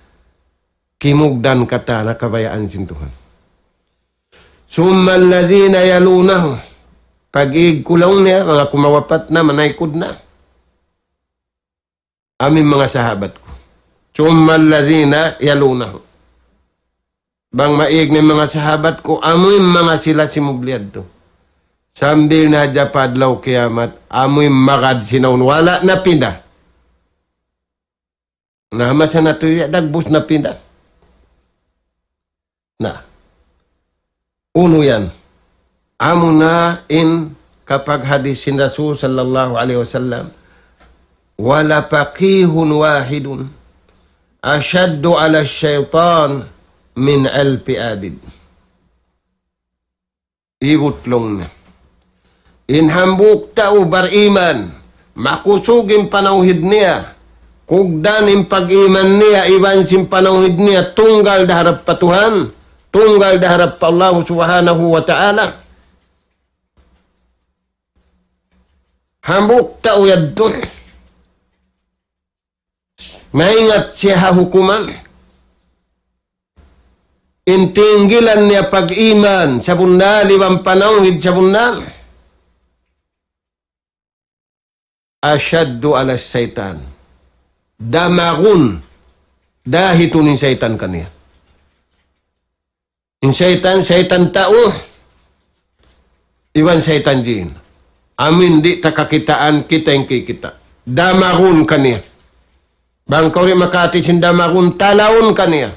Kimugdan katan ha kabayaan sin Tuhan. ثم الذين يلونهم. Pag-ig ku laung niya, manga kumawapat na, manaykud na. Amu in manga sahabat ku. ثم الذين يلونهم. Bang maig na in manga sahabat ku, amu in manga sila simubli yadtu. Sambil na hadja pa adlaw kiyamat, amu in magad sinaun wala' napinda. Na masa natu' ya dagbus napinda. Na. Unu yan. Amuna in kapag hadis sin Rasul sallallahu alayhi wasallam, ولفقيه واحد أشد على الشيطان من ألف عابد. Ibut laung niya. In hambuuk tau bariman, makusug in panawhid niya, kugdan in pag-iman niya, iban sin panawhid niya, tunggal da harap pa Tuhan, tunggal da harap pa Allah Subhanahu wa Ta'ala. Hambuuk tau yadtu. Maingat siya ha hukuman. In tinggilan niya pag-iman sabunnal iban panawhid sabunnal. أشد على الشيطان. Damagun. Dahitun in saytan kaniya. In saytan, saytan tau, iban saytan jin. Amu in di' ta kakitaan, kita in kikita'. Damagun kaniya. Bang kaw di' makahati sin damagun, talaun kaniya.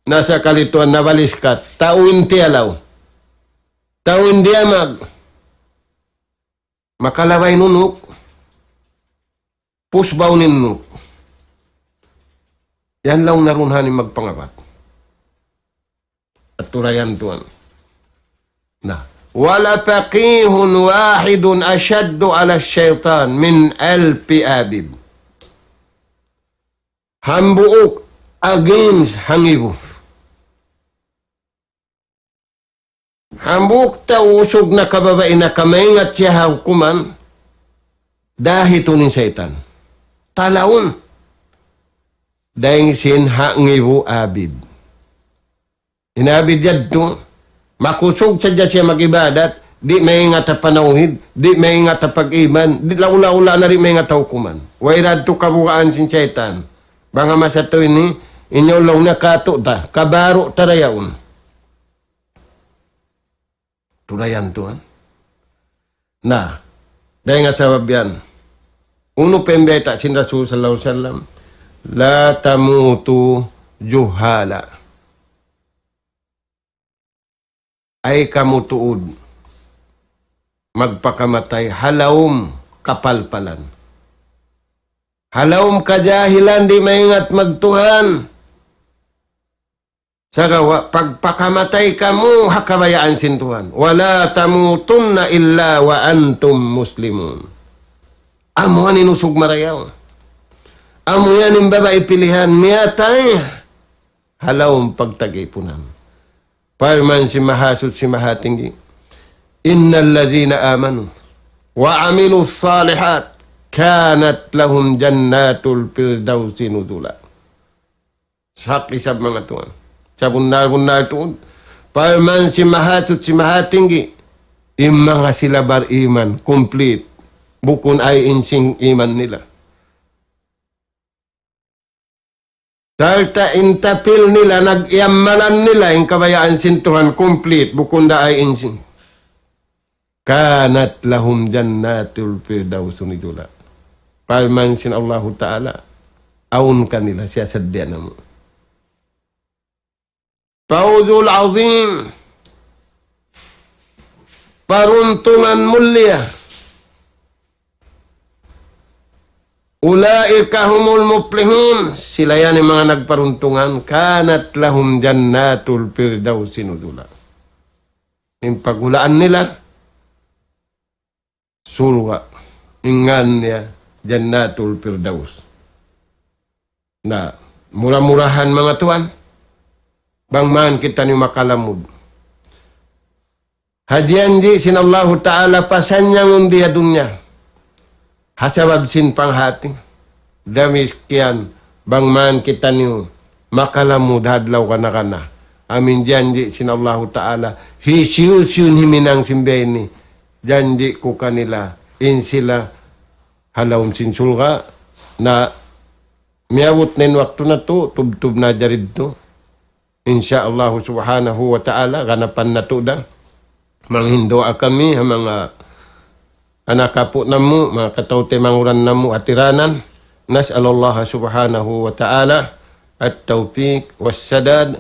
Na sakali tuwan nabaliskat, tau in tiyalaw. Tau in diyamag. Makalabay nunuk. Pusbaw ninnu. Yan laung narunhan in magpangabat. Aturayan tuwan. Na. ولفقيه واحد أشد على الشيطان من ألف عابد. Hambuuk against hangibu. Hambuuk tau usug na kababai na kamaingat siya ha hukuman, dahitun in saytan. Talaun. Dayn sin hangibu abid. In abid yadtu, makusug sadja siya mag-ibadat, di' maingat ha panawhid, di' maingat ha pag-iman, di' laula-ula na di' maingat ha hukuman. Way da yadtu kabugaan sin saytan. Bang ha masa tu ini, in yaun laung niya katu' ta, kabaru' ta da yaun. Tulayan tuwan. Na, dayn ha sabab yan. Unu pa in bayta' sin Rasul sallallahu alayhi wasallam, لا تموتوا جهالا. Ay kamu tuud magpakamatay ha lawm kapalpalan. Ha lawm kajahilan di' maingat magtuhan. Sagawa' pagpakamatay kamu ha kabayaan sin Tuhan. ولا تموتن إلا وأنتم مسلمون. Amu yan in usug marayaw. Amu yan in babai pilihan, miyatay ha lawm pagtagipunan. Parman sin Mahasuchi Mahatinggi, إن الذين آمنوا وعملوا الصالحات كانت لهم جنات الفردوس نزلا. Sa' isab manga tuwan. Sabunnal-bunnal tuud. Parman sin Mahasuchi Mahatinggi, in manga sila bariman, complete. Bukun ay insing iman nila. Sarta' in tapil nila, nag-iyammalan nila, in kabayaan sin Tuhan complete, bukun da ay insing. كانت لهم جنات الفردوس نزلا. Parman sin Allahu Ta'ala, awn kanila siya sadja namu'. فوز عظيم. Paruntungan mulia. أولئك هم المفلحون. Sila yan in manga nagparuntungan. كانت لهم جنات الفردوس نزلا. In paghulaan nila, surga'. In ngan niya Jannatul Firdaus. Na, mura-murahan manga tuwan, bang man kitaniyu makalamud ha janji' sin Allahu Ta'ala pasanyangun di ha dunya. Ha sabab sin panghati. Damikkiyan bang man kitaniyu makalamud ha adlaw kana-kana. Amu in janji' sin Allahu Ta'ala. Hisiyu-siyu in himinang sin biya' ini. Janji' ku kanila. In sila ha lawm sin surga'. Na miyabut na in waktu natu', tubtub na jari tu. Insya Allah subhanahu wa ta'ala, ganapan natu' da. Manghindu' kami, ha manga anak apu' namu', manga kataw-taymanghuran namu', hatiranan. نسأل الله سبحانه وتعالى التوفيق والسداد،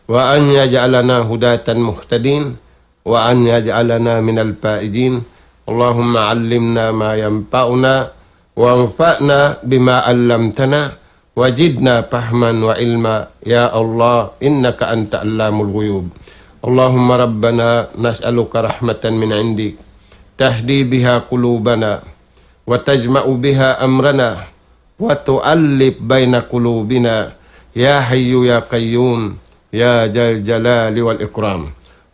وأن يجعلنا هداة مهتدين، وأن يجعلنا من الفائزين. اللهم علمنا ما ينفعنا، وانفعنا بما علمتنا، وزدنا فهما وعلما. يا الله، إنك أنت علام الغيوب. اللهم ربنا نسألك رحمة من عندك، تهدي بها قلوبنا، وتجمع بها أمرنا، وتؤلف بين قلوبنا، يا حي يا قيوم، يا ذا الجلال والإكرام.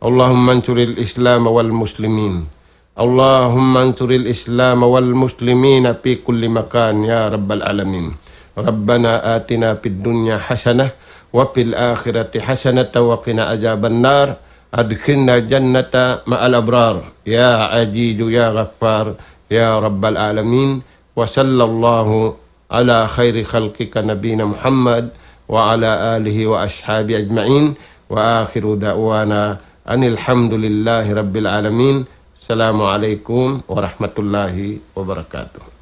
اللهم انصر الإسلام والمسلمين. اللهم انصر الإسلام والمسلمين في كل مكان يا رب العالمين. ربنا آتنا في الدنيا حسنة وفي الآخرة حسنة وقنا عذاب النار. أدخلنا الجنة مع الأبرار يا عزيز يا غفار يا رب العالمين. وصلى الله على خير خلقك نبينا محمد وعلى آله وأصحابه أجمعين. وآخر دعوانا أن الحمد لله رب العالمين. السلام عليكم ورحمة الله وبركاته.